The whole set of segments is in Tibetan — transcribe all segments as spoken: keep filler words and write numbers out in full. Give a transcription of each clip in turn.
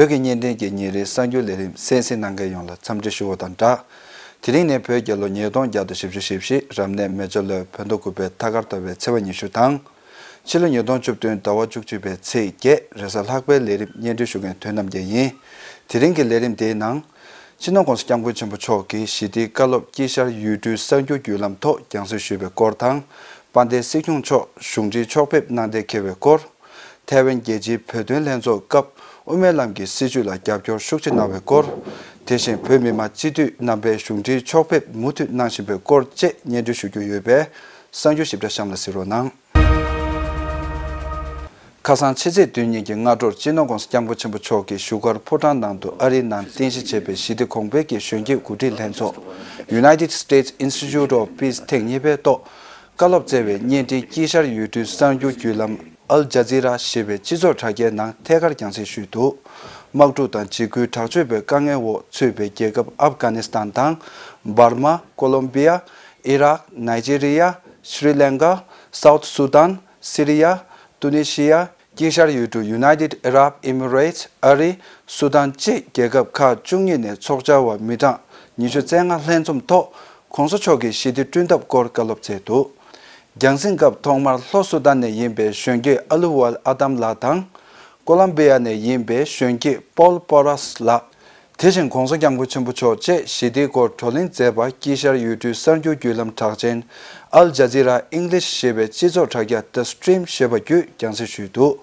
བོད་ཀྱི་བརྙན་འཕྲིན་གྱི་ཉིན་རེའི་གསར་འགྱུར་ལས་རིམ་གསན་གཟིགས་གནང་མཁན་ཡོངས་ལ་འཚམས་འདྲི་ཞུ་བ་དང་སྦྲགས། དེ་རིང་ནི་བོད་རྒྱལ་ལོ་ཉིས་སྟོང་བརྒྱ་དང་བཞི་བཅུ་ཞེ་བཞི། རབ་གནས་མེ་བྱ་ལོའི་བོད་ཟླ་དགུ་པའི་ཐ་སྐར་ཟླ་བའི་ཚེས་པ་ཉི་ཤུ་དང་། ཕྱི་ལོ་ཉིས་སྟོང་བཅུ་བདུན་ཟླ་བ་བཅུ་གཅིག་པའི་ཚེས་བརྒྱད། རེས་གཟའ་ལྷག་པའི་ལས་རིམ་སྙན་སྒྲོན་ཞུ་མཁན་དོན་རྣམ་རྒྱལ་ཡིན། དེ་རིང་གི་ལས་རིམ་འདིའི་ནང་། སྤྱི་ནོར་༸གོང་ས་༸སྐྱབས་མགོན་ཆེན་པོ་མཆོག་གིས་ཞི་བདེའི་བཀའ་སློབ་དཀྱིལ་ཤར་ཡུལ་གྲུའི་གསར་འགྱུར་བརྒྱུད་ལམ་ཐོག་རྒྱང་སྲིང་ཞུས་པའི་སྐོར་དང་། དཔལ་ལྡན་སྲིད་སྐྱོང་མཆོག་གཞུང་འབྲེལ་ཕྱོགས་ཕེབས་གནང་གཏན་འཁེལ་བའི་སྐོར། ཐའེ་ཝན་རྒྱལ་སྤྱིའི་བོད་དོན་ལྷན་ཚོགས་སྐབས་དབུ་མའི་ལམ་གྱི་སྲིད་བྱུས་ལ་རྒྱབ་སྐྱོར་ཤུགས་ཆེ་གནང་བའི་སྐོར། དེ་བཞིན་བོད་མི་མང་སྤྱི་འཐུས་རྣམ་པས་གཞུང་འབྲེལ་ཕྱོགས་ཕེབས་མུ་མཐུད་གནང་བཞིན་པའི་སྐོར་བཅས་སྙན་སྒྲོན་ཞུ་རྒྱུ་ཡོད་པས། གསར་འགྱུར་ཞིབ་ཕྲ་གཤམ་ལ་གཟིགས་རོགས་གནང་། ཁ་སང་ཕྱི་ཚེས་བདུན་ཉིན་གྱི་སྔ་དྲོར་སྤྱི་ནོར་༸གོང་ས་༸སྐྱབས་མགོན་ཆེན་པོ་མཆོག་གིས་བཞུགས་སྒར་ཕོ་བྲང་ནང་དུ་ཨ་རིའི་ནང་རྟེན་གཞི་བྱས་པའི་ཞི་བདེ་གོང་འཕེལ་གྱི་གཞོན་སྐྱེས་འགོ་ཁྲིད་ལྷན་ཚོགས་United States Institute of Peace ཐེངས་གཉིས་པའི་ཐོག་བཀའ་སློབ་སྩལ་བའི་བརྙན་འཕྲིན་དཀྱིལ་ཤར་ཡུལ་གྲུའི་གསར་འགྱུར་བརྒྱུད་ལམ་ཨལ་ཇ་ཛི་ར་ཞེས་པའི་སྤྱི་ཚོགས་དྲ་རྒྱའི་ནང་ཐད་ཀར་རྒྱང་སྲིང་ཞུས་འདུག། དམག་འཁྲུག་དང་འཇིགས་སྐུལ་དྲག་སྤྱོད་པའི་དཀའ་ངལ་འོག་ཚུད་པའི་རྒྱལ་ཁབ་ཨབ་གྷ་ནི་སི་ཐན་དང་། འབར་མ། ཀོ་ལོམ་བི་ཡ། ཨི་རག་ནའི་ཇི་རི་ཡ། ཤྲི་ལང་ཀ་སའུ་ཐི་སུ་དཱན། སི་རི་ཡ། ཏུ་ནི་ཤི་ཡ། དཀྱིལ་ཤར་ཡུལ་གྲུ་United Arab Emirates ཨ་རི། སུ་དཱན་བཅས་རྒྱལ་ཁབ་ཁག་བཅུ་གཉིས་ནས་ཚོགས་བཅར་བ་མི་གྲངས་ཉི་ཤུ་རྩ་ལྔ་ལྷན་འཛོམས་ཐོག་༸གོང་ས་མཆོག་གིས་ཞི་བདེ་བསྐྲུན་ཐབས་སྐོར་བཀའ་སློབ་སྩལ་འདུག། རྒྱང་སྲིང་སྐབས་ཐོག་མར་ལྷོ་སུ་དཱན་ནས་ཡིན་པའི་གཞོན་སྐྱེས་ཨ་ལུ་ཝལ་ཨ་དམ་ལགས་དང་། ཀོ་ལམ་བི་ཡ་ནས་ཡིན་པའི་གཞོན་སྐྱེས་པོལ་པོ་རཱས་ལགས། དེ་བཞིན་༸གོང་ས་༸སྐྱབས་མགོན་ཆེན་པོ་མཆོག་བཅས་ཞི་བདེའི་སྐོར་བགྲོ་གླེང་མཛད་པ་དཀྱིལ་ཤར་ཡུལ་གྲུའི་གསར་འགྱུར་བརྒྱུད་ལམ་གྲགས་ཅན་Al Jazeera English ཞེས་པའི་སྤྱི་ཚོགས་དྲ་རྒྱ་The Stream ཞེས་པ་བརྒྱུད་རྒྱང་སྲིང་ཞུས་འདུག།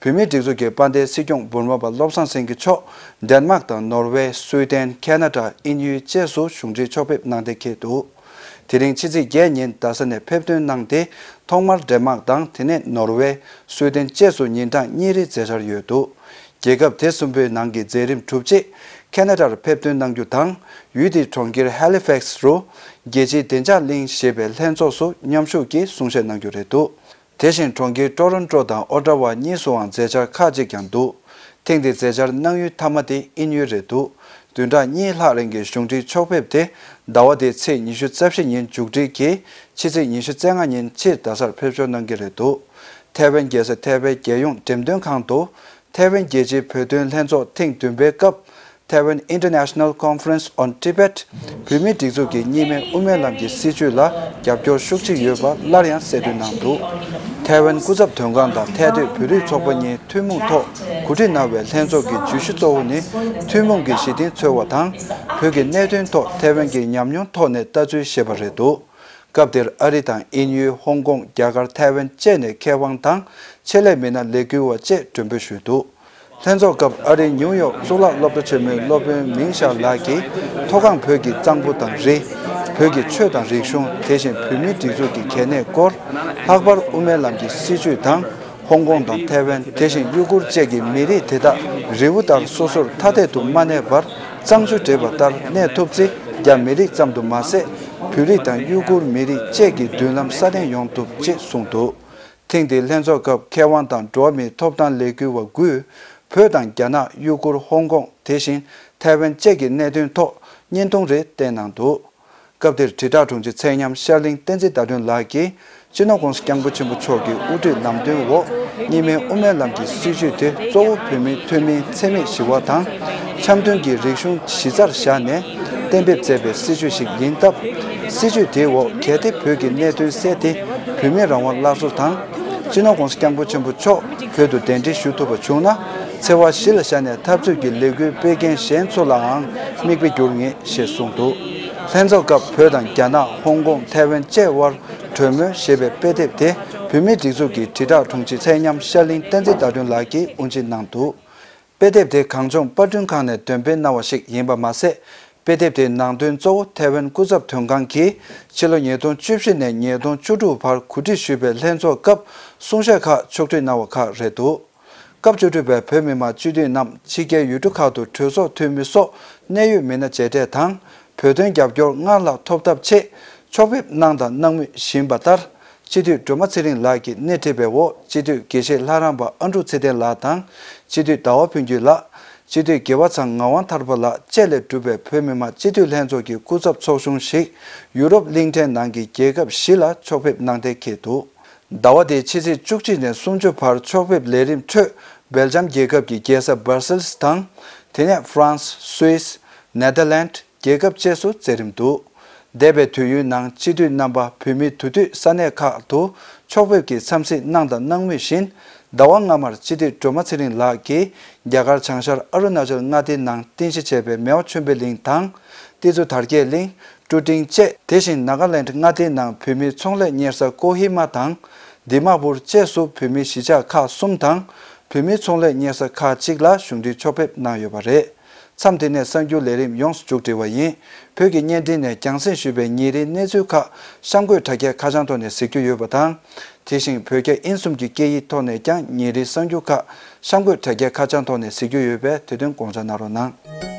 བོད་མིའི་སྒྲིག་འཛུགས་ཀྱི་དཔལ་ལྡན་སྲིད་སྐྱོང་འབུམ་རམས་པ་བློ་བཟང་སེང་གེ་མཆོག་ཌེན་མཱག་དང་ནོར་ཝེ། སུའེ་ཏེན། ཁེ་ན་ཌ། དབྱིན་ཡུལ་བཅས་སུ་གཞུང་འབྲེལ་ཕྱོགས་ཕེབས་གནང་གཏན་འཁེལ་འདུག། དེ་རིང་ཕྱི་ཚེས་བརྒྱད་ཉིན་རྡ་ས་ནས་ཕེབས་ཐོན་གནང་སྟེ། ཐོག་མར་ཌེན་མཱག་དང་དེ་ནས་ནོར་ཝེ། སུའེ་ཏེན་བཅས་སུ་ཉིན་གྲངས་གཉིས་རིང་མཛད་འཆར་ཡོད་འདུག། རྒྱལ་ཁབ་དེ་གསུམ་པོའི་ནང་གི་མཛད་རིམ་གྲུབ་རྗེས་ཁེ་ན་ཌར་ཕེབས་ཐོན་གནང་རྒྱུ་དང་། ཡུལ་དེའི་གྲོང་ཁྱེར་ཧེ་ལི་ཕེག་སི་རུ་རྒྱལ་སྤྱིའི་བདེ་འཇགས་གླིང་ཞེས་པའི་ལྷན་ཚོགས་སུ་མཉམ་ཞུགས་ཀྱིས་གསུང་བཤད་གནང་རྒྱུ་རེད་འདུག། དེ་བཞིན་གྲོང་ཁྱེར་ཊོ་རོན་ཊོ་དང་ཨོ་ཊ་ཝ་གཉིས་སུའང་མཛད་འཆར་ཁག་ཅིག་ཀྱང་འདུག། ཐེངས་འདིའི་མཛད་འཆར་གནང་ཡུལ་མཐའ་མ་དེ་དབྱིན་ཡུལ་རེད་འདུག། བདུན་ཕྲག་གཉིས་ལྷག་རིང་གི་གཞུང་འབྲེལ་ཕྱོགས་ཕེབས་དེ་ཟླ་བ་འདིའི་ཚེས་ཉི་ཤུ་རྩ་བཞི་ཉིན་མཇུག་སྒྲིལ་གྱིས་ཕྱི་ཚེས་ཉི་ཤུ་རྩ་ལྔ་ཉིན་ཕྱིར་རྡ་སར་ཕེབས་འབྱོར་གནང་གི་རེད་འདུག། ཐའེ་ཝན་རྒྱལ་ས་ཐའེ་ཝན་རྒྱལ་ཡོངས་འགྲེམས་སྟོན་ཁང་དུ་ཐའེ་ཝན་རྒྱལ་སྤྱིའི་བོད་དོན་ལྷན་ཚོགས་ཐེངས་བདུན་པའི་སྐབས། Taiwan International Conference on Tibet བོད་མིའི་སྒྲིག་འཛུགས་ཀྱི་གཉིས་སྨན་དབུ་མའི་ལམ་གྱི་སྲིད་བྱུས་ལ་རྒྱབ་སྐྱོར་ཤུགས་ཆེ་ཡོད་པ་སླར་ཡང་གསལ་སྟོན་གནང་འདུག། ཐའེ་ཝན་སྐུ་ཚབ་དོན་ཁང་དང་ཐའེ་སྡོད་བོད་རིགས་ཚོགས་པ་གཉིས་ཐུན་མོང་ཐོག་གོ་སྒྲིག་གནང་བའི་ལྷན་ཚོགས་ཀྱི་བརྗོད་གཞི་གཙོ་བོ་ནི། ཐུན་མོང་གི་གཞི་རྟེན་འཚོལ་བ་དང་། བོད་ཀྱི་གནད་དོན་ཐོག་ཐའེ་ཝན་གྱི་ཉམས་མྱོང་ཐོག་ནས་ལྟ་ཚུལ་བཤད་པ་རེད་འདུག། སྐབས་དེར་ཨ་རི་དང་དབྱིན་ཡུལ། ཧོང་ཀོང་། རྒྱ་གར། ཐའེ་ཝན་བཅས་ནས་མཁས་དབང་དང་ཆེད་ལས་མི་སྣ་ལས་འགུལ་བ་བཅས་མགྲོན་འབོད་ཞུས་འདུག། ལྷན་ཚོགས་སྐབས་ཨ་རིའི་ནིའུ་ཡོག་གཙུག་ལག་སློབ་གྲྭ་ཆེན་མོའི་སློབ་དཔོན་མིང་ཞའོ་ལགས་ཀྱིས་མཐོ་སྒང་བོད་ཀྱི་གཙང་པོ་དང་རི། བོད་ཀྱི་ཆོས་དང་རིག་གཞུང་། དེ་བཞིན་བོད་མིའི་སྒྲིག་འཛུགས་ཀྱི་གལ་གནད་སྐོར། ལྷག་པར་དབུ་མའི་ལམ་གྱི་སྲིད་བྱུས་དང་། ཧོང་ཀོང་དང་ཐའེ་ཝན། དེ་བཞིན་ཡུ་གུར་བཅས་ཀྱི་མི་རིགས་དེ་དག་རི་བོ་ལྟར་སོ་སོར་ཐ་དད་དུ་མ་གནས་པར། གཙང་ཆུ་འདྲེས་པ་ལྟར་གནས་ཐུབ་ཚེ། རྒྱ་མི་རིགས་ཙམ་དུ་མ་ཟད། བོད་རིགས་དང་ཡུ་གུར་མི་རིགས་བཅས་ཀྱི་མདུན་ལམ་སྲ་བརྟན་ཡོང་ཐུབ་ཅེས་གསུངས་འདུག། ཐེངས་འདིའི་ལྷན་ཚོགས་སྐབས་མཁས་དབང་དང་འགྲོ་བ་མིའི་ཐོབ་ཐང་ལས་འགུལ་བ་དགུས་བོད་དང་རྒྱ་ནག་ཡུ་གུར། ཧོང་ཀོང་། དེ་བཞིན་ཐའེ་ཝན་བཅས་ཀྱི་གནད་དོན་ཐོག་བརྙན་ཐུང་རེ་བསྟན་གནང་འདུག། སྐབས་དེར་དྲིལ་བསྒྲགས་དྲུང་ཆེ་ཚེ་ཉམས་ཤར་གླིང་བསྟན་འཛིན་ཟླ་སྒྲོན་ལགས་ཀྱིས་སྤྱི་ནོར་༸གོང་ས་༸སྐྱབས་མགོན་ཆེན་པོ་མཆོག་གི་དབུ་ཁྲིད་ལམ་སྟོན་འོག་གཉིས་སྨན་དབུ་མའི་ལམ་གྱི་སྲིད་བྱུས་དེ་གཙོ་བོ་བོད་མིའི་ཐུན་མིན་འཚེ་མེད་ཞི་བ་དང་འཆམ་མཐུན་གྱི་རིག་གཞུང་གཞི་རྩར་བཞག་ནས་གཏན་འབེབས་མཛད་པའི་སྲིད་བྱུས་ཤིག་ཡིན་སྟབས། སྲིད་བྱུས་དེའི་འོག་གལ་ཏེ་བོད་ཀྱི་གནད་དོན་སེལ་ཏེ་བོད་མིའི་རང་དབང་སླར་གསོ་དང་། སྤྱི་ནོར་༸གོང་ས་༸སྐྱབས་མགོན་ཆེན་པོ་མཆོག་བོད་དུ་གདན་འདྲེན་ཞུ་ཐུབ་པ་བྱུང་ན། འཚེ་བ་གཞི་ལ་བཞག་ནས་འཐབ་རྩོད་ཀྱི་ལས་འགུལ་སྤེལ་མཁན་གཞན་ཚོ་ལའང་མིག་དཔེ་འགྱུར་ངེས་ཞེས་གསུངས་འདུག། ལྷན་ཚོགས་སྐབས་བོད་དང་རྒྱ་ནག་ཧོང་ཀོང་། ཐའེ་ཝན་བཅས་དབར་གྲོས་མོལ་ཞེས་པའི་དཔེ་དེབ་དེ་བོད་མིའི་སྒྲིག་འཛུགས་ཀྱི་དྲིལ་བསྒྲགས་དྲུང་ཆེ་ཚེ་ཉམས་ཤར་གླིང་བསྟན་འཛིན་ཟླ་སྒྲོན་ལགས་ཀྱིས་དབུ་འབྱེད་གནང་འདུག། དཔེ་དེབ་དེ་གངས་ལྗོངས་པར་སྐྲུན་ཁང་ནས་འདོན་སྤེལ་གནང་བ་ཞིག་ཡིན་པ་མ་ཟད། དཔེ་དེབ་དེའི་ནང་དོན་གཙོ་བོ་ཐའེ་ཝན་སྐུ་ཚབ་དོན་ཁང་གིས་ཕྱི་ལོ་ཉིས་སྟོང་བཅུ་བཞི་ནས་ཉིས་སྟོང་བཅུ་དྲུག་བར་གོ་སྒྲིག་ཞུས་པའི་ལྷན་ཚོགས་སྐབས་གསུང་བཤད་ཁག་ཕྱོགས་སྒྲིག་གནང་བ་ཁག་རེད་འདུག། སྐབས་བཅུ་དྲུག་པའི་བོད་མི་མང་སྤྱི་འཐུས་རྣམས་ཕྱི་རྒྱལ་ཡུལ་གྲུ་ཁག་ཏུ་གྲོས་ཚོགས་འཐུས་མི་སོགས་གནད་ཡོད་མི་སྣ་མཇལ་འཕྲད་དང་། བོད་དོན་རྒྱབ་སྐྱོར་སྔར་ལྷག་ཐོབ་ཐབས་ཆེད་ཕྱོགས་ཕེབས་གནང་དང་གནང་མུས་བཞིན་པ་ལྟར། སྤྱི་འཐུས་སྒྲོལ་མ་ཚེ་རིང་ལགས་ཀྱིས་སྣེ་ཁྲིད་པའི་འོག་སྤྱི་འཐུས་དགེ་བཤེས་ལྷ་རམས་པ་ཨ་འབྲུག་ཚེ་བརྟན་ལགས་དང་། སྤྱི་འཐུས་ཟླ་བ་ཕུན་སྐྱིད་ལགས། སྤྱི་འཐུས་དགེ་བ་ཚང་ངག་དབང་ཐར་པ་ལགས་བཅས་ལས་གྲུབ་པའི་བོད་མི་མང་སྤྱི་འཐུས་ལྷན་ཚོགས་ཀྱི་སྐུ་ཚབ་ཚོགས་ཆུང་ཞིག་ཡུ་རོབ་གླིང་ཕྲན་ནང་གི་རྒྱལ་ཁབ་བཞི་ལ་ཕྱོགས་ཕེབས་གནང་གཏན་འཁེལ་འདུག། ཟླ་བ་འདིའི་ཕྱི་ཚེས་བཅུ་གཅིག་ནས་སུམ་ཅུ་བར་ཕྱོགས་ཕེབས་ལས་རིམ་ཁྲོད། སྦེལ་ཇམ་རྒྱལ་ཁབ་ཀྱི་རྒྱལ་ས་སྦར་སེལ་སི་དང་། དེ་ནས་ཧྥ་རན་སི། སུད་སི། ནེ་དར་ལན་ཌི་རྒྱལ་ཁབ་བཅས་སུ་མཛད་རིམ་འདུག་འདས་པའི་དུས་ཡུན་ནང་སྤྱི་འཐུས་རྣམ་པ་བོད་མིའི་དུས་སྟོན་ས་གནས་ཁག་ཏུ་ཕྱོགས་ཕེབས་ཀྱིས་འཚམས་གཟིགས་གནང་དང་གནང་མུས་བཞིན། ཟླ་བ་སྔ་མར་སྤྱི་འཐུས་སྒྲོལ་མ་ཚེ་རིང་ལགས་ཀྱིས་རྒྱ་གར་བྱང་ཤར་ཨ་རུ་ན་ཅལ་མངའ་སྡེའི་ནང་རྟེན་གཞི་བྱས་པའི་མེའོ་ཆོས་འཕེལ་གླིང་དང་། ཏི་ཛུ་དར་རྒྱས་གླིང་། ཀྲུ་ཀྲིང་བཅས། དེ་བཞིན་ནཱ་ག་ལན་ཌི་མངའ་སྡེའི་ནང་བོད་མིའི་ཚོང་ལས་གཉེར་ས་ཀོ་ཧི་མ་དང་། དི་མ་པུར་བཅས་སུ་བོད་མིའི་གཞིས་ཆགས་ཁག་གསུམ་དང་། བོད་མིའི་ཚོང་ལས་གཉེར་ས་ཁག་ཅིག་ལ་གཞུང་འབྲེལ་ཕྱོགས་ཕེབས་གནང་ཡོད་པ་རེད། མཚམས་འདི་ནས་གསར་འགྱུར་ལས་རིམ་ཡོངས་སུ་མཇུག་སྒྲིལ་བ་ཡིན། བོད་ཀྱི་བརྙན་འཕྲིན་ནས་རྒྱང་སྲིང་ཞུས་པའི་ཉིན་རེའི་གནས་ཚུལ་ཁག་གཤམ་འཁོད་དྲ་རྒྱའི་ཁ་བྱང་ཐོག་ནས་གཟིགས་རྒྱུ་ཡོད་པ་དང་། དེ་བཞིན་བོད་རྒྱ་དབྱིན་གསུམ་གྱི་སྐད་ཡིག་ཐོག་ནས་ཀྱང་ཉིན་རེའི་གསར་འགྱུར་ཁག་གཤམ་འཁོད་དྲ་རྒྱའི་ཁ་བྱང་ཐོག་ནས་གཟིགས་རྒྱུ་ཡོད་པས་དེ་དོན་དགོངས་འཇགས་གནང་རོགས་གནང་།